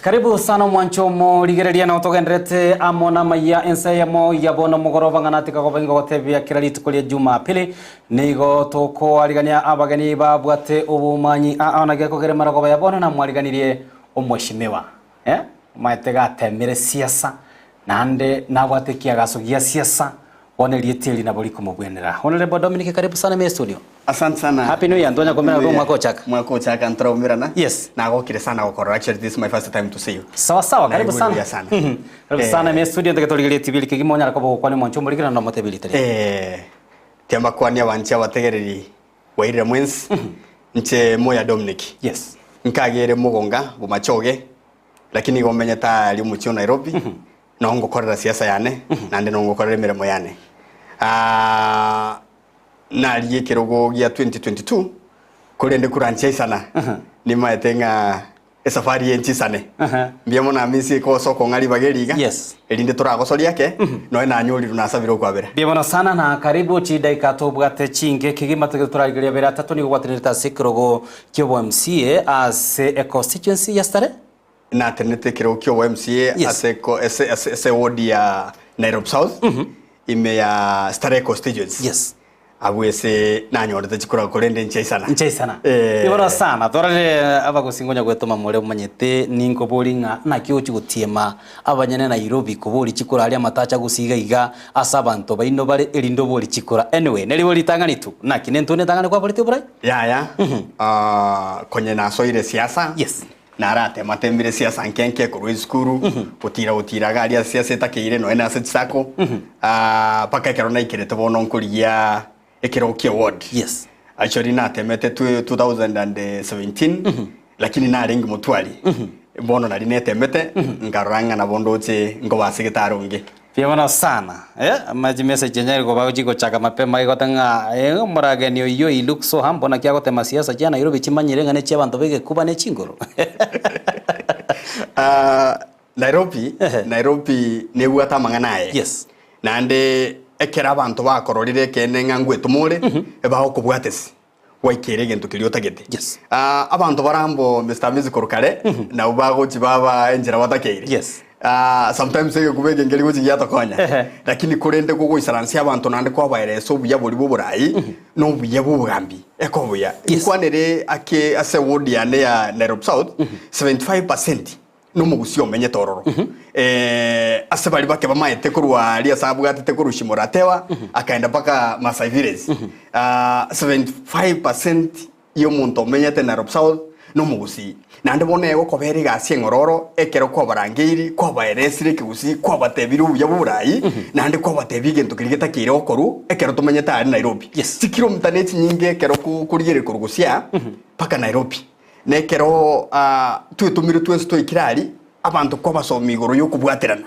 Karibu sana omwancho omorigereria nao togenderete amo namaiya ense eyemo ya bono mogoroba ng'a natika koba ingogotebia kera rituko ria Jumapili nigo tokoarigania abageni babwate obomanyi aa naki ekogera emarogoba ya bono namwariganirie omweshimiwa eh omanyete gatemire siasa naende nabwate ekiagaso gia siasa Bono erieta eri nabo rikomobwenera. Honourable Dominic karibu sana ime studio. Asante sana. Happy New Year, ntwanya komerana Happy New rwo omwaka Year. ochaka. Mwaka ochaka ntoraumerana. Yes. Nagokire sana gokorora. Actually this is my first time to see you. Sawa sawa, karibu Naigure sana. buya sana. Mhm. Karibu Eh. sana ime studio ntake torigererie TV eri kegima onyara koba ogokwania omonche omorigera na omotebi rita riaye. Eh, tiamakwania abanche abategereri bwairire mwensi. Nche Moya Dominic. Yes. Nkagere Mogonga Bomachoge lakini igo menyete aria omochie o Nairobi. Noo ngokorera siasa yane, naende noo ngokorera emeremo yane. Ah, narigia ekerogo gia 2022, korende kura nchiaisana, nimaete ng'a esafari eye nchisane. Mbuya mono Amisi ekosa okong'a ribaga eri iga, Yes. erinde toragosoria ake, nonya nanyorirwe nasabire okwabera. Mbuya mono sana na karibu chidaika tobwate chinke kegima togete torarigereria abere atato nigo gwatenerete ase ekerogo kiobo MCA ase econstituency ya Starehe. Natenenete ekerogo ki'obo MCA Yes. ase ko- ase ase ase ward ya Nairobi South ime ya Starehe constituency. Yes. Abwo ase nanyorete chikura korende nchiaisana. Nchaisana. Eh. Igoro sana torore abagosi ngonya gwetoma more omanyete ninkobori ng'a naki ochi gotiema abanyene Nairobi kobori chikura aria amatacha gose iga iga ase abanto baino bare erinde obori chikura anyway neribo ritang'ani tu naki nentwe netang'ani kwaboreti oborai? Yaya, ah, konye nasoire siasa. Yes. Naratematemire siasa nke nke korwa esukuru, gotira gotira iga aria ase siasa etakeire nonya na ase chisako, ah, mpaka ekero naikerete bono nkorigia ekerogo kia ward. Yes. Actually natemete twe 2017 lakini narenge motwari. Bono nari netemete, nkarora ng'a nabo ndoche nkoba ase getaronge. Mbuya mono sana eh, ama chimessage chinyare koba chigochaka mapema igote ng'a eh, omorageni oyio he looks so humble naki agotema siasa chia Nairobi chimanyire ng'a nechia abanto begekuba ne chinguru. Ah, Nairobi, Ehe. Nairobi nebwate amang'ana aye. Yes. Naende ekero abanto bakororire ekeene ng'a ngwetoma ore, ebagokobwatesi. gwaikera egento keria otagete. Yes. Ah, abanto barambo Mister Amisi korwa kare, nabo bagochi baba enchera batakeire. Yes. Ah, sometimes egekuba eke nkeri gochi giatokonya. Ehe. Lakini korende gogoisaransia abanto naende kwabaeresa obuya boria bwa oborai, na obuya bwa obogambi, ekobuya. Yes. Nkwanere ake ase ward yane ya Nairobi South, 75% nomogusia omenyete ororo. Eh, ase baria bake bamaete korwa aria ase abwatete korwa Shimoratewa, akaenda mpaka Maasai Village. Ah, 75% y'omonto omenyete Nairobi South nomogusii. Naende bono egokobera egasi eng'ororo ekero kwabarangeiri, kwabaeresire ekegusii, kwabatebirie obuya bw'oborai, naende kwabatebia egento keria getakeire gokorwa ekero tomenyete aria Nairobi. Yes. Chikilomita nechinyinge ekero ko- korigereria korwa gusii mpaka Nairobi. Na ekero twetomire twensi twaikire aria, abanto kwabasomia igoro y'okobwaterana,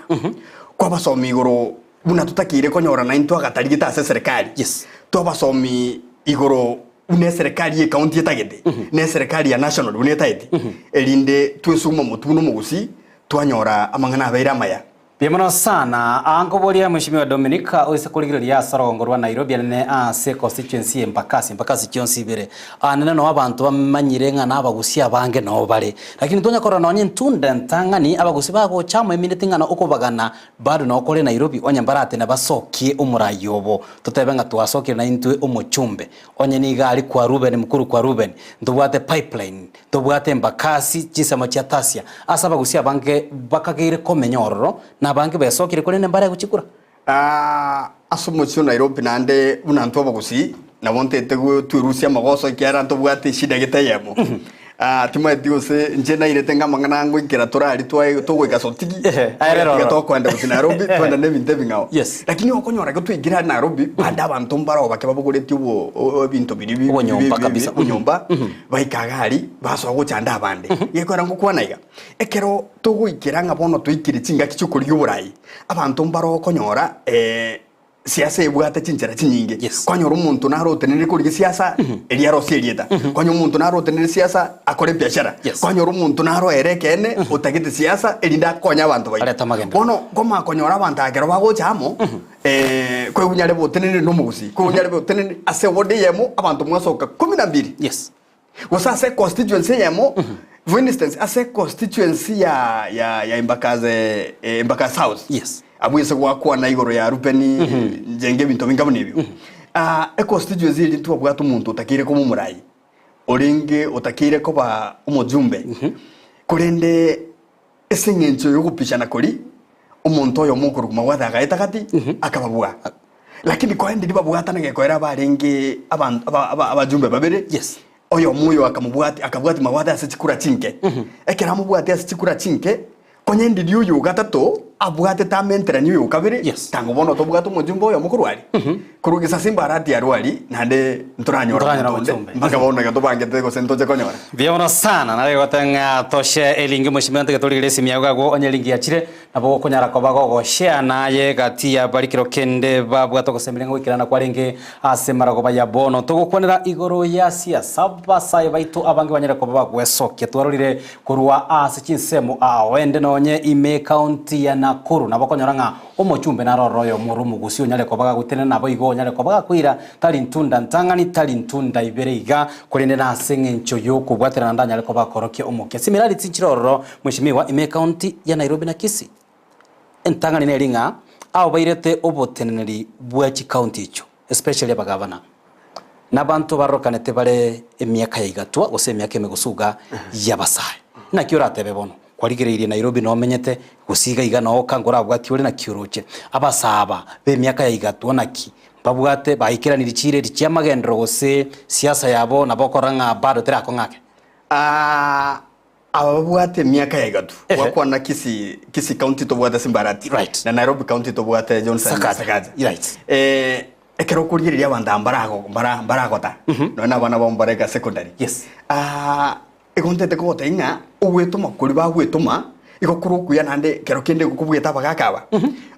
kwabasomia igoro buna totakeire konyorana intwe agatarigete ase eserekari, Yes. twabasomia igoro buna eserekari y'ecounty etagete, na eserekari ya national buna etagete, erinde twesuma omotwe buna omogusii, twanyora amang'ana abeire amaya. Mbuya mono sana. Aa nkoboria Mweshimiwa Dominic oise korigereria ase orogongo rwa Nairobi anene ase constituency ya Embakasi, Embakasi chionsi ibere. Anene noo abanto bamanyire ng'a nabagusia abange noo bare. Lakini tonya korora nonye entunda entang'ani abagusi bagocha amo emineti ng'a okobagana bado noo kore Nairobi onye mbaratene basokie omorai obo. Totebe ng'a twasokire naintwe omochumbe. Onye nigo aria kwa Reuben mkuru kwa Reuben ntobwate pipeline. Tobwate Embakasi, chinsemo chia Tasia, ase abagusia abange bakageire komenya ororo, na abange besokire korende mbare gochikura. Ase omochie o Nairobi naende buna intwe abagusii nabo ntete twerusia amagoso ekiagera ntobwate eshida gete eyemo. Timanyeti gose inche nairete ng'a amang'ana ngoikera torari twae togoika Sotigi, Ehe, aye rero tiga ororo. tokoenda gochia Nairobi twende na ebinto ebing'ao. Yes. Lakini okonyora ekero twaikire aria Nairobi, bande abanto mbaro bake babogoretie obo ebinto biria bi- Obonyomba bi- bi- kabisa. obonyomba, Baika iga aria, basoa gochanda abande. Gekogera ngokwana iga, ekero togoikera ng'a bono toikire chingaki chi'okorigia oborai, abanto mbare okonyora siasa ebwate chinchera chinyinge. Yes. Kwanyora omonto naro otenenire korigia siasa, erio arosie erieta. Kwanyora omonto naro otenenire siasa, akore ebiashara. Yes. Kwanyora omonto naro ere ekeene, otagete siasa, erinde akonye abanto baito. Arete amagenderero. Bono nkomanya konyora abanto aba ekero bagocha amo, koigwa nyarebe otenenire nomogusii, koigwa nyarebe otenenire ase eward eyemo, abanto mwasoka kumi na mbili. Yes. Gose ase econstituency eyemo. For instance, ase constituency ya ya ya Embakasi eh, Embakasi South. Yes. Abwo ase gwakwana igoro ya Reuben njenge ebinto binga buna ebio. Ah, e constituency eri ntwabwate omonto otakeire koba omorai. Orenge otakeire koba omojumbe. Korende ase eng'encho yogopishana koria, omonto oyomo okorokwa Magwatha agaeta gati, akababua. Lakini korende ribabwatana gekoera abarenge aban- aba- aba- abajumbe babere, Yes. Oyomo oyo akamobwatia, akabwatia mabwate ase chikura chinke. Ekero amobwatie ase chikura chinke, konya endiri oyo o gatato abwatete amenteranie oyo o kabere, Yes. tango bono tobwate omojumbe oyomo korwa aria. Korwa gesasimba arati arwe aria, naende ntoranyora Ntoranyora omonto onde, omojumbe. mpaka bono iga tobangete gose ntoche konyora. Mbuya mono sana, nare goteba ng'a toshe elingi mheshimiwa ntege torigererie esimi yago agwo onye elingi yachire, Nabo gokonyara koba gogoshea naye gati y'abari kero kende babwate ogosemeria ng'a goikerana kwarenge ase maragoba ya bono. Togokwanera igoro ya siasa, abasae baito abange banyare koba bagwesokia. Twarorire korwa ase chinsemo ao ende nonye ime ekaunti ya Nakuru nabo okonyora ng'a omochumbe naro ororo oyomo ore omogusi onyare koba gagotenena naboigo onyare koba gakoira tari ntunda ntang'ani tari ntunda ibere iga korende nase eng'encho yokobwaterana ndanyare koba akorokia omokia. Similarity chinchire ororo Mweshimiwa, ime ekaunti ya Nairobi na Kisii, entang'ani neri ng'a abo bairete oboteneneri bwa chikaunti echio especially abagavana, nabanto barokanete bare emiaka ya igatwa gose emiaka emegosuga y'abasae. Naki oratebe bono? Kwarigereirie Nairobi nomenyete gose iga iga noo oka nkorabwatie ore naki oroche. Abasae aba b'emiaka ya igatwa naki mbabwate baikeraniri chireri chi'amagenderero gose siasa yabo nabo okorora ng'a bado terakong'ake? Aa Aba babwate emiaka ya igatu Ehe. gwakwana Kisii, Kisii County tobwate Simbarati Right. na Nairobi County tobwate Johnson Sakaja. Sakaja. Right. Eh, ekero okorigereria abanto aba mbarago mbara mbaragota nonya na abana babo mbareka secondary. Yes. Ah, igo ntete kogotebia ng'a ogwetoma koria bagwetoma igo kore okuya naende ekero kende igo kobwete abagaka aba.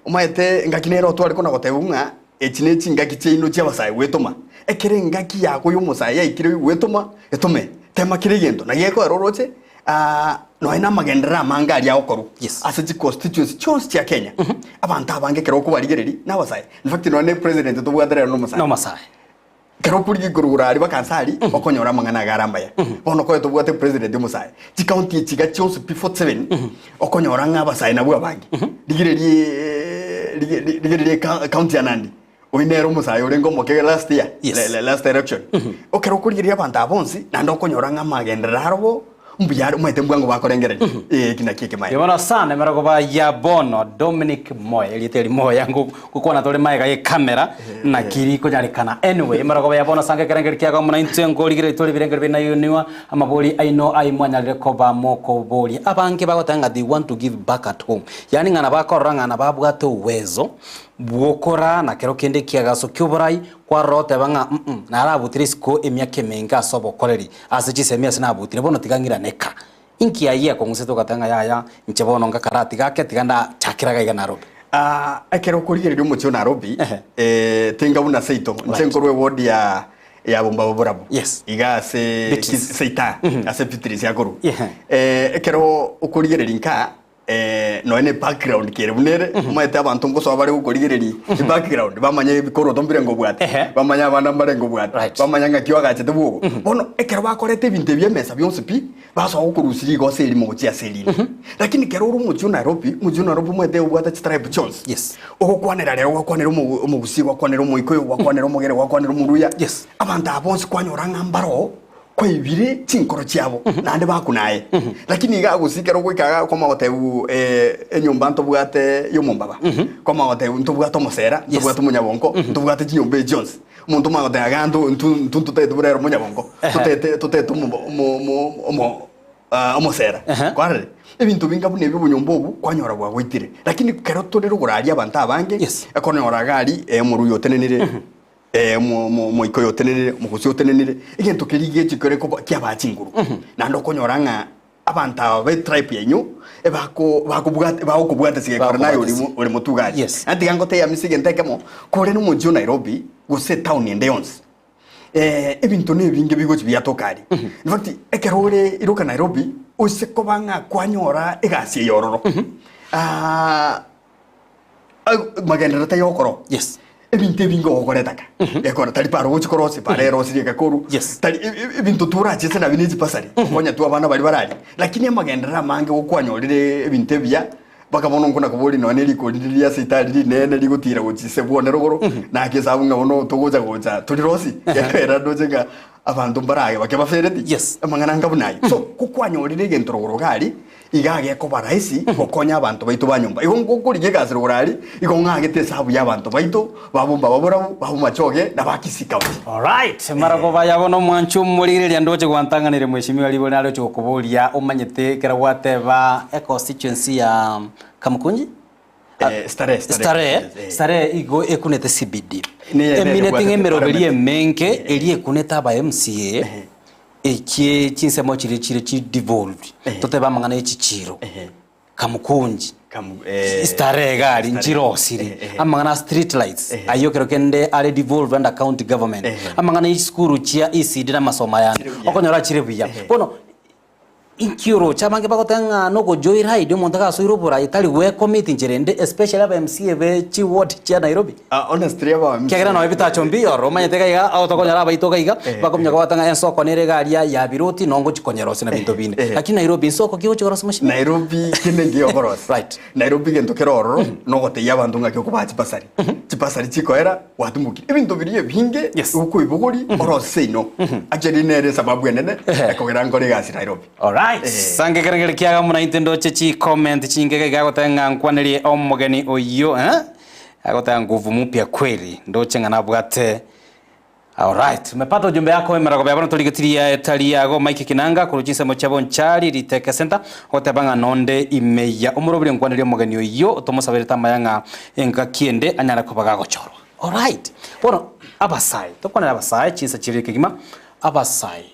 Omanyete engaki nere otware kona gotebiwa ng'a echi ne chingaki chiaino chi'abasae gwetoma. Ekero engaki yago y'omosae yaikire gwetoma, etome. Tema kera egento, na gekoera oroche, ah, nonya na amagenderero amange aria agokorwa Yes. ase chiconstituency chionsi chia Kenya. Abanto abange ekero okobarigereria nabasae. In fact nonya ne president tobwate rero nomosae. Nomosae. Ekero okorigia igoro aria bakansa aria, okonyora amang'ana iga are amaya. Bono koye tobwate president omosae. Chicounty echi iga chionsi pi 47, okonyora ng'a abasae nabwo abange. Rigereria rigereria ecounty ya Nandi, Oyio nere omosae orenge omoke last year, Yes. le- le- last election. Ekero okorigereria abanto aba bonsi, naende okonyora ng'a amagenderero arobo, mbuya are, omanyete mbwango bakorengereria. Ee, eki nakio ekemaene. Bono sana emerogo ya bono Dominic Moya erieta eri Moya ngokwana tore maega ye camera naki rikonyarekana anyway emerogo ya bono sange ekerengeri kiago amo naintwe nkorigereria tore ebirengeri bire nainwe amabori aino ai mwanyarire koba mokoboria abange bagoteba ng'a they want to give back at home yaani ng'a nabakorora ng'a nababwate uwezo Bw'okora na kero kende ekiagaso ki'oborai, kwarora oteba ng'a mm narabutire isiko emiaka emenge ase obokoreri, ase chisemi ase nabutire, bono tiga ng'irane ka. Inki ayio ekong'usete ogateba ng'a yaya, inche bono ngakara tiga ake, tiga ndachakere iga iga Nairobi. Ah, ekero okorigereria omochie o Nairobi, Ehe. eh, tinga buna seito, inche Right. nkorwa eward ya ya Bombaba Borabu. Yes. Iga ase Beatrice. Kis- Seita, ase Beatrice akorwa. Yeah. Eh, ekero okorigereria nka Nonya ne background kere buna ere, omanyete abanto ngosoa bare gokorigereria ebackground, bamanye ebikoroto mbire ngobwate, Ehe. bamanye abana mbare ngobwate, Right. bamanye ng'aki oagachete bwogo. Bono ekero bakoreta ebinto ebi emesa bionsi pi, basoa gokorusia rigoso erimo gochia ase erinde. Lakini kero ore omochie o Nairobi, omochie o Nairobi omanyete obwate chitribe chionsi. Yes. Ogokwanera rero gwakwanera omo omogusii, gwakwanera omoikoyo, gwakwanera omogere, gwakwanera omoruya. Yes. Abanto aba bonsi kwanyora ng'a mbaroo, kwaibire chinkoro chiabo, naende bakuna aye. Lakini iga gose ekero ogoika iga kwamanya gotebiwa enyomba ntobwate ya omombaba, kwamanya gotebiwa ntobwate omosera, ntobwate omonyabonko, ntobwate chinyomba echi chionsi. Omonto omanya goteba iga nto ntu ntu ntotagete buna ere omonyabonko, totagete totagete omo omo omo omo omosera. Kwarorire? Ebinto binga buna ebi obonyomba obu kwanyora bwagoitire. Lakini ekero tore rogoro aria abanto abange, Yes. ekonyora iga aria omoruya otenenire. Omoika oyo otenenire, omogosi otenenire, egento keria gechi kere koba kiabaa chinguru. Naende okonyora ng'a abanto aba b'etribe yaino ebako bakobwate bagokobwatisia gekora naye ori Bakobwatisia. ore motugari. Yes. Naende tiga ngotebie ase egento ekemo, kore nomochie o Nairobi, gose etown ende yonsi, ebinto na ebinge bigochi biatoka aria. In fact, ekero ore iroka Nairobi, ose koba ng'a kwanyora egasi eye ororo, magenderero taiyo okoro. Yes. Ebinto ebinge ogokoretaka gekora tari paro gochi korosia paro erosirie egekoru Yes. tari e- e- ebinto torachese nabio ne chibasari konya tu abana baria bararia lakini amagenderero amange gokwanyorire ebinto ebiya mpaka bono nkona koboria nonya ne rikori riria ria seitari rinene rigotira gochia ise bwone rogoro naki esabu ng'a bono togocha gocha torirosi gekogera ndoche ng'a abanto mbarage bake bafereti Yes. amang'ana anga buna ayio so kokwanyorire egento rogoro iga aria Iga agekoba rahisi gokonya abanto baito ba nyomba. Igo ngokorigia egasi rogoro aria, igo ng'agete esabu y'abanto baito, babomba ababorabu, babomachoge, na ba Kisii County. Alright, marogoba yabo nomwancho omorigereria ndoche gwantang'anire mweshimiwa ribori nare oche gokoboria omanyete ekero gwateba econstituency ya Kamukunji? Eh, Starehe, Starehe. Starehe, Eh. Starehe igo ekunete CBD. Neye- neye Emineti ebwate ng'emeroberi parliament. emenge eria ekunete aba MCA Ekie chinsemo chiria chire chi devolved Ehe. totebe amang'ana ye chichiro Ehe. kamukunji Kamu- eh, starehe iga aria Starehe. nchirosire Ehe, ehe. amang'ana a street lights Ehe. ayio ekero kende are devolved under county government Ehe. amang'ana ye chisukuru chia ECD na amasomo ayande Chire buya. okonyora chire buya Ehe. bono inki oroche abange bagoteba ng'a nogojoyride omonto agasoire oborai tari gwecommit inchera ende especially aba MCA be chiward chia Nairobi. Ah, honestly aba MCA Ekiagera nonya ebitacho mbiya ororo omanyete iga iga ago tokonyora abaito iga iga Eh, bakominyoka kobwata ng'a ensoko nere iga aria ya biroti noo ngochi konyerosia na binto binde. eh. Lakini Nairobi ensoko ki ogochi korosia mheshimiwa? Nairobi kende nkiya okorosia. Right. Nairobi gento kere ororo nogotebia abanto ng'aki okobaa chibasari. Chibasari chikoera gwatumokire. Ebinto biria ebinge Yes. okoibogori orosie seino. Actually nere esababu enene Ehe. ekogera nkore egasi Nairobi. Alright. Eh. Sange ekerengerio kiaga muna intwe ndoche chi comment chinge iga iga agoteba ng'a nkwanerie omogeni oyio eh? Agoteba nguvu mupya kweli ndoche ng'a nabwate Alright, umepata ujumbe yako emeragobia bono torigetirie etari yago Mike Kinanga korwa chinsemo chia Bonchari Riteke Center ogoteba ng'a nonde ime ya omorobiri nkwanerie omogeni oyio tomosaberete amaya ng'a engaki ende anyare koba gagochorwa. Alright, bono abasae tokwanere abasae chinsa chiria kegima abasae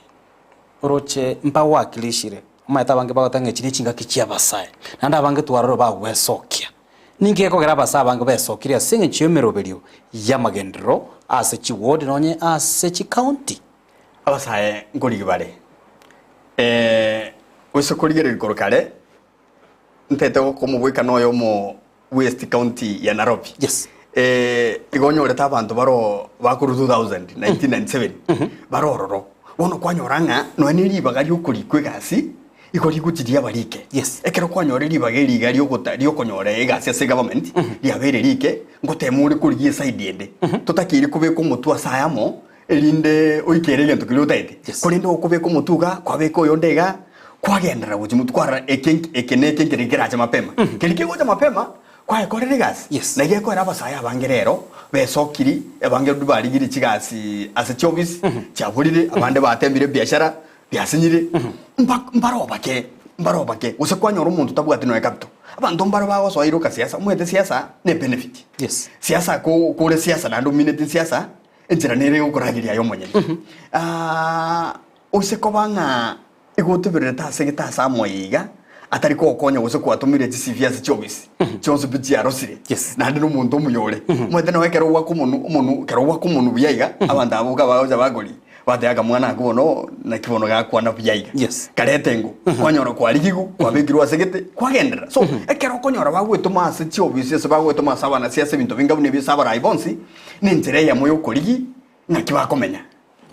Oroche mbagwakirishire, omanyete abange bagoteba ng'a echi nechingaki chi'abasae, naende abange twarorire bagwesokia. Ninki gekogera abasae abange besokirie ase eng'encho y'emeroberio y'amagenderero ase chiward nonye ase chicounty? Abasae nkorigia bare, gose korigereria korwa kare, Ntete gokomobweka noyomo West County ya Nairobi. Yes. Eh, igo onyorete abanto baro bakorwa 2000, 1997 bare ororo. Bono kwanyora ng'a nonya ne ribaga riokorikwa egasi igo rigochi riaba rike. Yes. Ekero kwanyora ribaga eri iga riogota riokonyora egasi ase egovernment riabeire rike, ngotema ore korigia eside ende. Totakeire kobeka omotwe ase ayamo erinde oikere egento keria otaete. Yes. Korende okobeka omotwe iga, kwabeka oyonde iga, kwagenderera gochia motwe kwarora eke nk- eke na eke nkeri kerache mapema. Keri kegocha mapema, kwayekorera egasi. Yes. Na gekoera abasae abange rero, besokiri, abange barigirie chigasi ase chiofisi, chiaborire, abande batembire ebiashara, biasinyire, mba- mbaro bake, mbaro bake, gose kwanyora omonto tabwati nonya capital. Abanto mbaro bagosoa iroka siasa, omanyete siasa ne ebenefit. Yes. Siasa ko kore siasa naende omineti siasa, Enchera nere yokorageria aye omonyene. Ose koba ng'a igo otebererete ase egete ase amoyo iga, atari kogokonya gose kwatomire chisibi ase chiofisi, chionsi pi chiarosire, Yes. naende nomonto omuya ore. Omanyete nabo ekero ogwaka omonu omonu ekero ogwaka omonu buya iga, abanto abwo boka bagocha bakoria, bateba akamwana aka bono naki bono gakwana buya iga. Yes. Kareta engo, kwanyora kwarigigwe, kwabekirwe ase egete, kwagenderera. So, ekero okonyora bagwetoma ase chiofisi ase bagwetoma ase abanasiasa ebinto binga buna ebi ase abarai bonsi, Nenchera eyemo y'okorigi ng'aki bakomenya.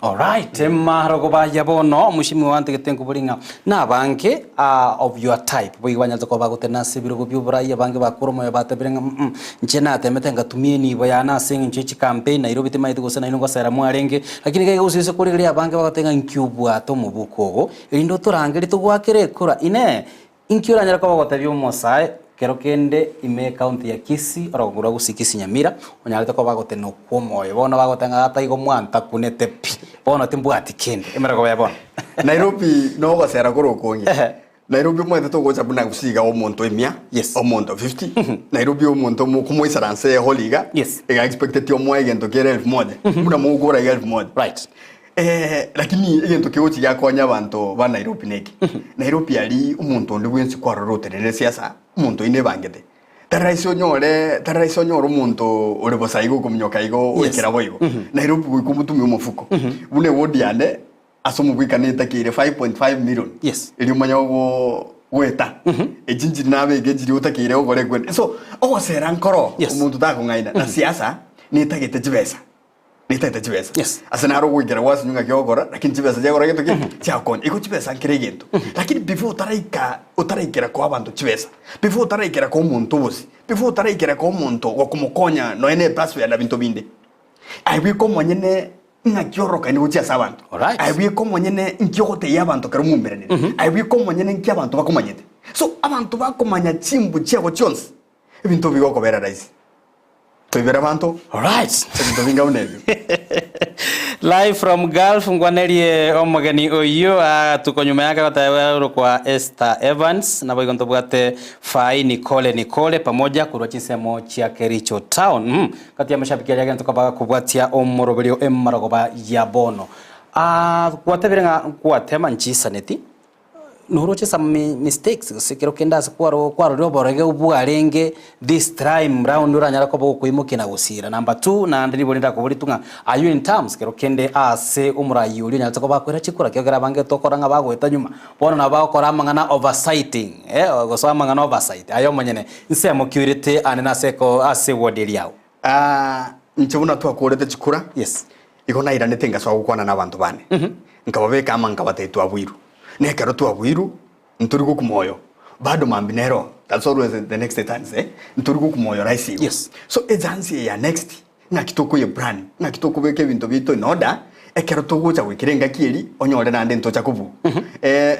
Alright, marogo baya bono omoshimiwa wantegete nkobori ng'a nabange ah, of your type boigo banyarete koba bagotena ase ebirogo bia oborai abange bakure omoyo batebire ng'a mm inche natemete ngatumia enibo yane ase eng'encho ye chicampaign Nairobi timaeti gose nainwe ngosera mwarenge lakini iga gose ase korigereria abange bagoteba ng'a inki obwate omobuko ogo erinde otorangerie togoakere ekura inee Inki oranyare koba ogotebia omosae kero kende ime ecounty ya Kisii orogongo rwa Gusii Kisii Nyamira onyarete koba agotena okwo omoyo bono bagoteba ng'a tata igo mwantakunete pi bono timbwati kende emerogo ya bono. Nairobi nogosera kore okonge. Ehe. Nairobi omanyete togocha buna Gusii iga omonto emia, Yes. omonto 50, Nairobi omonto omo komoisaransa ehall iga, Yes. iga expecteti omoe egento kere elfu moja, buna mogokora iga elfu moja. Right. Eh, lakini egento kegochi giakonya abanto ba Nairobi neke, Nairobi aria omonto onde bwensi kwarora otenenere siasa, omonto oyio nebangete. Tari rahisi onyore, tari rahisi onyore omonto ore bosa igo okominyoka igo Yes. oikera boigo. Nairobi goika omotumie omofuko. Buna eward yane, ase omobwekano etakeire 5.5 million. Yes. Erio omanye ogo goeta. Echi nchiri nabeke nchiri otakeire gokora ekwende. So, ogosera nkoro, Yes. omonto takong'aina. Na siasa, Netagete chibesa, netagete chibesa. Yes. Ase naro ogoikera gwasinywa ng'aki ogokora, lakini chibesa chiagokora gento ki? Chiagokonya. Igo chibesa nkere egento. Lakini before otaraika otaraikera koa abanto chibesa, before otaraikera koa omonto obosie, before otaraikera koa omonto gokomokonya nonya na etransfer na binto binde, aye bweka omonyene ng'aki ororokani gochia ase abanto. Alright. Aye bweka omonyene nki ogotebia abanto ekero mwaumeranire. Aye bweka omonyene nki abanto bakomanyete. So abanto bakomanya chimbu chiago chionsi, Ebinto bigokobera rahisi. Toibera abanto Alright. ebinto binga buna ebio. Live from Gulf nkwanerie omogeni oyio ah, tuko nyuma yake goteba orokwa Esther Evans naboigo ntobwate Fai Nicole Nicole pamoja korwa chinsemo chia Kericho town mm. Kati ya mashabiki aria gento koba kobwatia omoroberio emarogoba ya bono ah, gwatebire ng'a gwatema nchisaneti Noroche some mistakes gose ekero kende ase kwaro kwarorire oborege bwarenge this time round oranyare koba okoimokia na gosira. Number two naende riborio ndakoborie tu ng'a are you in terms kero kende ase omoraia oria onyarete koba akoira chikura ekiagera abange tokora ng'a bagoeta nyuma bono nabo bagokora amang'ana oversighting eh gosoa amang'ana oversight aye omonyene nsemo ki oirete ande nase eko ase eward eria agwo? Aa inche buna twakorete chikura, Yes. igo nairanete ngasoa gokwana nabanto bane, nkababeka ama nkabatebia twabuirwe. Na ekero twabuirwe, ntori gokuma oyo, bado mambia nero, that's always the next chance eh, ntori gokuma oyo rahisi igo. Yes. So echance eye ya next, ng'aki tokoye plan, ng'aki tokobeka ebinto biaito in order, ekero togocha goikera engaki eria, onyore naende ntocha kobua.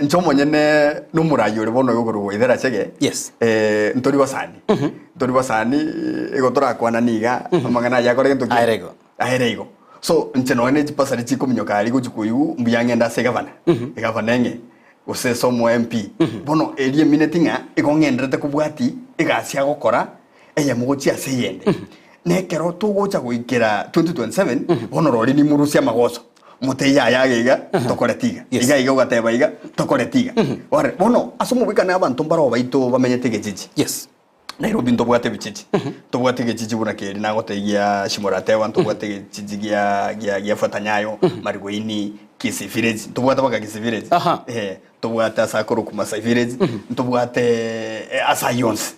Inche omonyene nomorai ore bono oyo okorokwa Waithera Chege, Yes. ntori basani, ntori basani igo torakwanani iga, amang'ana ayio akore gento ki? Aere igo. Aere igo. So inche nonya ne chipasari chikominyoka aria gochia koigwa mbuya ng'ende ase egavana, egavana eng'e, gose ase omo MP. Bono eria emineti ng'a igo ng'enderete kobwati egasi agokora eyemo gochia ase eyende. Na ekero togocha goikera 2027, bono roria nimorusie amagoso, motebie yaya iga iga, tokoreti iga, Yes. iga iga ogateba iga, tokoreti iga. Ore, bono ase omobwekano abanto mbaro baito bamenyete egechiji. Yes. Nairobi ntobwate ebichichi, ntobwate egechichi buna keria nagotebia gia Shimoratewa, ntobwate egechichi gia gia gia Fuata-Nyayo, Mariguini, Kisii Village, ntobwate mpaka Kisii Village. Aha. Eh, ntobwate ase akorokwa Masai Village, ntobwate eh, ase ayio onsi.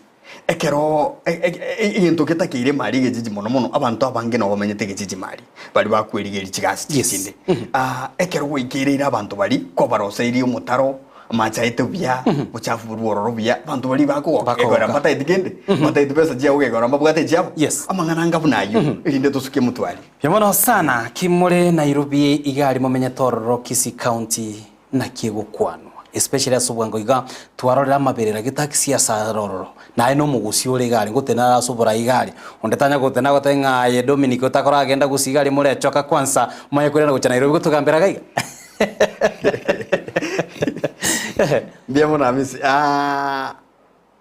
Ekero e- e- e- egento getakeire mari egechichi mono mono, abanto abange nabo bamenyete egechichi mari, baria bakwerigeria chigasi Yes. chinde. Ah, ekero gwaikeireire abanto baria, kwabaroseirie omotaro, Amache aete buya, obochafu borwe ororo buya, abanto baria bakogoka Bakogoka. gekogera mbataeti kende, mbataeti besa chiabo gekogera mbabwate echiabo. Yes. Amang'ana anga buna ayio, erinde tosuke motware. Mbuya mono sana ki more Nairobi iga aria momenyete ororo Kisii County naki egokwanwa especially ase obwango iga twarorire amaberera gete akisiasa are ororo naye nomogusia ore iga aria ngotenena are ase oborai iga aria onde tanya gotenena agotebe ng'a aye Dominic otakoragenda gusii iga aria morechoka kwansa omanye koirana gochia Nairobi gotogambera iga iga. Mbuya mono Hamisi. Ah,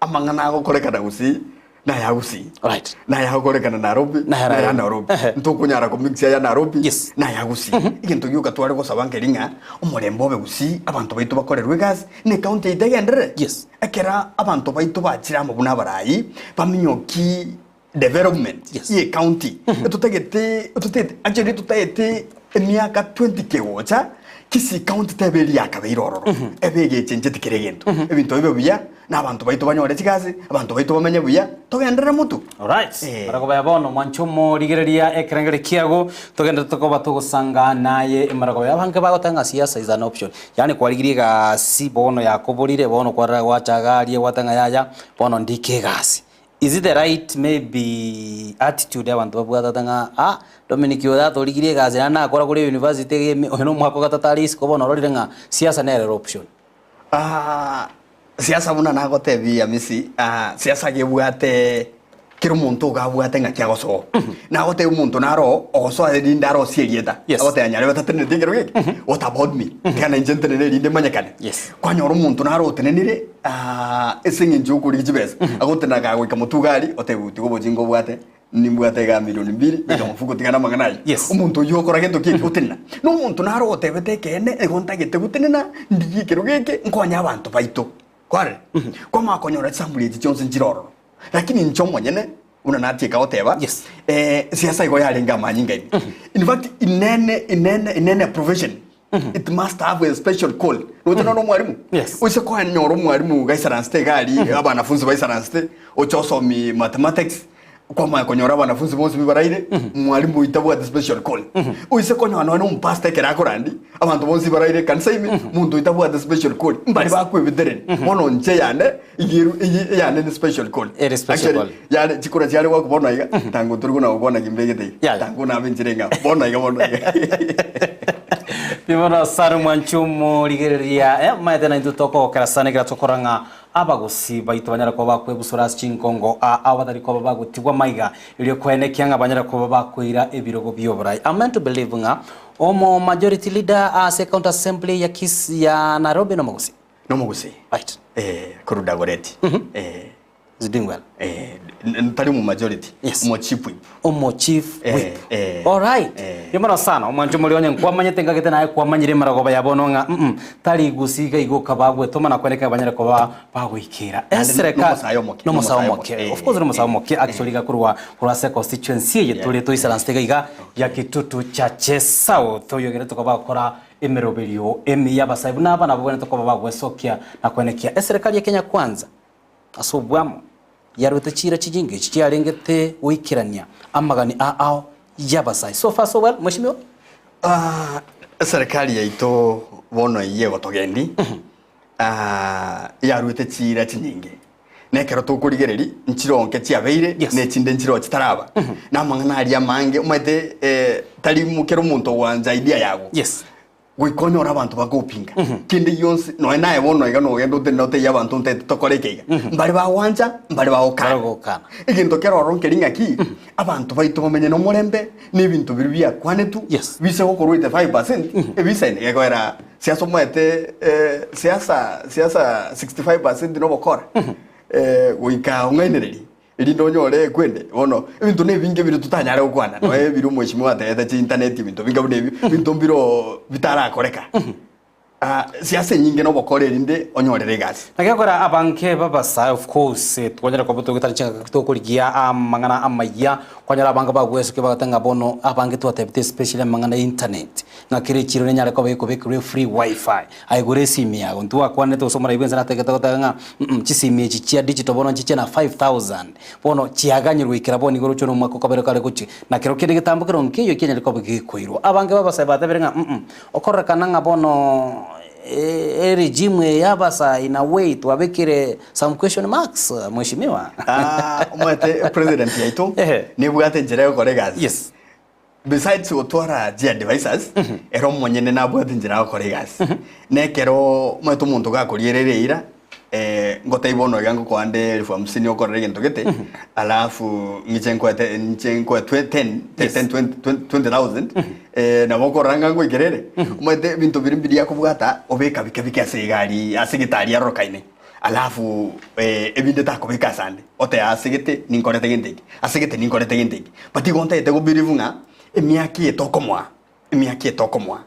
amang'ana agokorekana Gusii naya Gusii. Right. Naya agokorekana Nairobi Naya naya Nairobi. Nairobi. Ehe. Ntokonyara komix aya Nairobi Yes. naya Gusii. Egento gioka tware gosaba nkeri ng'a omorembe obe Gusii, abanto baito bakorerwe egasi, na ecounty yaito egenderere. Yes. Ekero abanto baito bachire amo buna abarai, baminyoki development Yes. ye county etotagete etotagete actually totagete emiaka 20 kegocha Kisii county tebe eria yakabeire ororo ebe egechencheti kera egento ebinto bibe buya na abanto baito banyore chigasi abanto baito bamenye buya togenderere motwe Alright. Eh. Maragoba ya bono mwanche omorigereria ekerengeri kiago togenderete koba togosanga naye emaragoba ya abange bagoteba ng'a siasa is an option yaani kwarigirie egasi bono yakoborire bono kwarora gwacha iga aria gwateba ng'a yaya bono ndike egasi Is it the right maybe attitude abanto babwatete ng'a ah Dominic oyo atorigirie egasi naende nakora korwa university iga ime oyo na omwaka ogatato are isiko bono ororire ng'a siasa nere ere option. Ah, siasa buna nagotebia Hamisi, ah, siasa gebwate kera omonto iga abwate ng'aki agosoa. Nagotebia omonto naro oo, ogosoa erinde arosie erieta. Yes. Agoteba nyarebe tateneneti ekero geke, what about me? Tiga nainche ntenene erinde manyekane. Yes. Kwanyora omonto naro otenenire ase eng'encho y'okorigia chibesa, agotenena kagoika motwe iga aria, oteba tiga obochinga obwate, nimbwate igaa milioni mbiri, beka mofuko tiga namang'ana ayio. Yes. Omonto oyio okora gento ki eki gotenena. Na omonto naro otebete ekeene, igo ntagete gotenena, ndigie ekero geke, nkonye abanto baito. Kwarora? Kwamanya konyora chisampuli echi chionsi nchire ororo. Lakini inche omonyene, buna natieka goteba, Yes. eh, siasa igo yarenge amanyinga ime. In fact, inene, inene, inene profession, it must have a special call. Roche nonya omwalimu, Yes. oise kwanyora omwalimu gaisaransete iga aria, abanafunzi baisaransete, oche osomi mathematics, Kwamanya konyora abanafunzi bonsi bibaraire, mwalimu oito abwate special call. Oise konyora nonya na omopastor ekero akorandi, abanto bonsi baraire ekanisa ime, monto oito abwate special call. Mbari bakwebetereri. Bono inche eyane, iga eru eye eyane ne special call. Ere special Actually, call. yare chikura chiare goakwa bono iga, tango tori kona gokwana ki mbegete iga. Yaya. Tango nabe enchera eng'ao. Bono iga bono iga. Ribono sana omwanchi omorigereria, eh, omanyete naintwe tokogokera sana ekero tokora ng'a Abagusii baito banyare koba bakwebusura ase chinkongo aa ao batari koba bagotigwa maiga, erio koenekia ng'a banyare koba bakoira ebirogo bi'oborai. I'm meant to believe ng'a omo majority leader ase county assembly ya Kisii ya Nairobi nomogusii. Nomogusii. Right. Eh, korwa Dagoretti. Eh. Is doing well. Eh, tari omo majority. Yes. Omo chief whip. Omo chief Eh, whip. eh, Alright. eh. Rimuno sana omwancho mori onye nkwamanyete ngagete naye kwamanyire emarogoba ya bono ng'a mm tari gusi iga igo okaba gwetoma na kweneka banyare koba bagoikera. Naende Esereka nomosae omoke, nomosae nomosae omoke. omoke. Of course nomosae Eh, omoke actually iga korwa korwa ase constituency eye Yeah. tore toisaranste iga iga ya Kitutu Chache South oyogere tokoba gokora emeroberio emiya abasae buna aba nabo bwenerete koba bagwesokia na kwenekia eserekari ya Kenya Kwanza. Ase obwamo, yarwete chiira chinyinge echi chiarengete goikerania amagani a ao y'abasae. So far so well, Mheshimiwa? Ah, eserikari yaito bono eyio egotogendi ah, yarwete chiira chinyinge na ekero tokorigereria nchironke chiabeire Yes. na echinde nchiroo chitaraba na amang'ana aria amange omanyete eh, tari mo kera omonto ogwancha idea yago Yes. Goika onyore abanto bagopinga kende gionsi, nonya naye bono iga nogende otenene otebie abanto ntaete tokore eke iga, mbare bagwancha, mbare bagokana. Bagokana. Egento kere ororo nkeri ng'aki, abanto baito bamenye nomorembe, na ebinto biria biakwanetwe, Yes. bise gokorwa 85%, ebisaine gekoera siasa omaete siasa siasa 65% nobokora, goika ong'ainererie. Erinde onyore ekwende. Bono, ebinto nebinge biria totanyare gokwana, nonya ebiria omweshimiwa atebete chiintaneti ebinto binga buna ebio, ebinto mbiroo bitarakoreka. Ah, siasa enyinge nobokora erinde onyorere egasi. Naki ekora abange b'abasae of course twanyara koba togotara chingaki tokorigia amang'ana amayia, kwanyora abange bagwesokia bagoteba ng'a bono abange twatebete especially amang'ana ya internet, ng'a kera echiro nenyare koba ekobekerwa efree wifi. Aye gora esimi yago, ntwakwanete gose omorai bwense natagete goteba ng'a mm chisimi echi chia digital bono nchiche na 5000, bono chiaganyirwe goikera bono igoro ochore omwaka okabere kare gochia, na kero kende getambo kero nkeiyo kianyare koba gekoirwa. Abange babasae batebire ng'a mm okororekana ng'a bono eregime eye ya abasae in a way twabekire some question marks mweshimiwa. Ah, omanyete president yaito Ehe. nebwate enchera ya gokora egasi. Yes. Besides gotwara chiadvisors, ere omonyene nabwate enchera agokora egasi. Na ekero omanyete omonto gakoriera eira, ngotebi bono iga ngokoa nde elfu hamsini okorere egento gete, alafu ng'iche nkoete inche nkoe twe ten, Yes. ten twenty twenty thousand, nabo okorora ng'a ngoikera ere. Omanyete ebinto biria mbiria akobwata, obeka bike bike ase egari ase egetari arorokaine. Alafu ebinde takobeka asande, otebe ase gete ninkorete gento eke, ase gete ninkorete gento eke. But igo ntagete go believe ng'a emiaka eye tokomoa, emiaka eye tokomoa,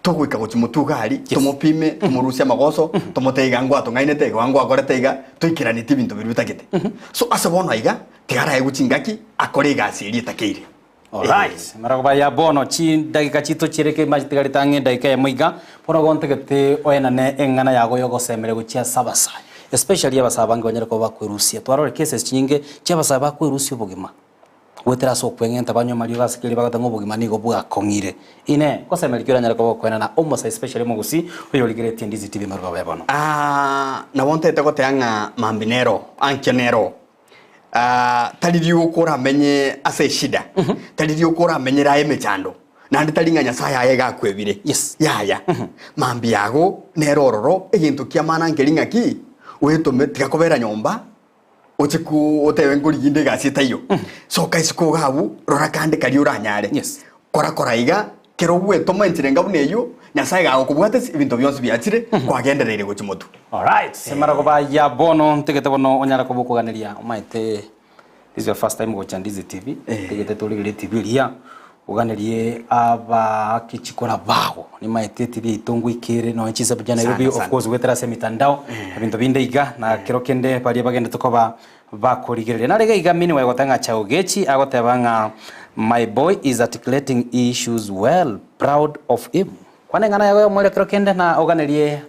togoika gochia motwe iga aria, tomopime, tomorusie amagoso, tomotebie iga ngwatong'ainete, iga ngwakorete iga, toikeranetie ebinto biria bitagete. So ase bono iga, tiga araegwe chingaki, akore egasi eria etakeire. Alright, marogoba ya bono chidageka chito chireke machitigarete ang'e edageka eyemo iga, bono gontagete oenane eng'ana yago yogosemeria gochia ase abasae, especially abasae abange banyare koba bakwerusia. Twarora cases chinyinge chia abasae bakwerusia obogima, goetera ase okweng'enta banywa amariogo ase keria bagoteba ng'a obogima nigo bwakong'ire. Inee, ngosemeria ki oranyare koba okoenana omosae especially omogusii oyorigeretie Ndizi TV marogoba ya bono? Aa, nabo ntagete goteba ng'a mambia nero, ankio nero. Ah, tari rioka oramenye ase eshida, tari rioka oramenyere aye emechando, naende tari ng'a Nyasaye aye iga akwebire. Yes. Yaya, mambia ago nere ororo, egento kia maana nkeri ng'aki, oetome tiga kobera nyomba, oche ko otebe nkorigia inde egasi etaiyo. Soka isiko iga abwo, rora kande karia oranyare. Yes. Kora kora iga, kero ogwetoma enchera enga buna eyio, Nyasaye gagokobwatesi, ebinto bionsi biachire, kwagendereire gochia motwe. Alright, marogoba ya bono ntegete bono onyare koba okoganeria omaete this is your first time gocha Ndizi TV ntegete torigererie TV eria oganerie abakichikora bago nimaete TV yaito ngoikere nonye chinsabu chia Nairobi Sana, of sana. course goetera ase emitandao ebinto binde iga na kero kende baria bagendete koba Bakorigereria. Nare iga iga meanwhile goteba ng'a Chaugechi agoteba ng'a my boy is articulating issues well, proud of him. Kwana eng'ana yago y'omoerio kero kende na oganerie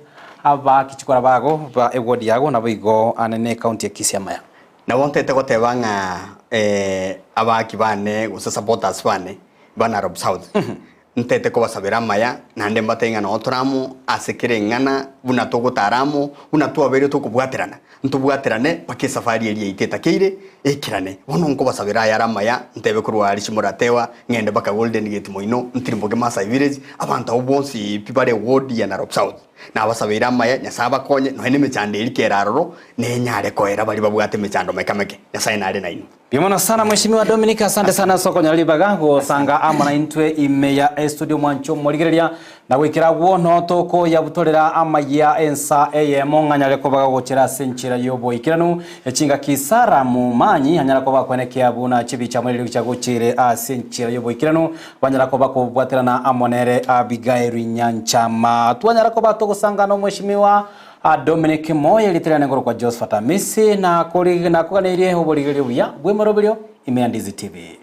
abakichikora bago ba eward yago naboigo ane ne county ya Kisii amaya. Nabo ntete goteba ng'a abaaki bane gose supporters bane ba Narok South, ntete kobasabera amaya naende mbatebie ng'a noo tore amo ase kera eng'ana buna togotara amo, buna twabeire tokobwaterana, ntobwaterane mpaka esafari eria yaito etakeire ekerane. Bono nkobasabera ayare amaya, ntebe korwa aria Shimoratewa, ng'ende mpaka Golden Gate moino, ntirimboke Maasai Village, abanto abwo bonsi pi bare eward ya Narok South. Nabasabeire amaya, Nyasae abakonye, nonya nemechando eria kere aroro, nenyare koera baria babwate emechando meke meke. Nyasae nare nainwe. Mbuya mono sana Mheshimiwa Dominic, asante sana ase okonyora ribaga gosanga amo naintwe ime ya estudio mwancho morigereria na goikera agwo no tokoyabutorera amayia ensa eyemo ng'anyare koba gochera ase enchera y'oboikeranu echingaki Sarah Momanyi anyara koba akwenekea buna chibicha moerio gicha gochire ase enchera y'oboikeranu Banyara koba kobwaterana amo nere Abigaili Nyanchama. Twanyara koba togosanga nomweshimiwa Dominic Moyo erieta riane nkorokwa Josephat Amisi na nakoganeirie oborigereria obuya bw'emoroberio ime ya Ndizi TV.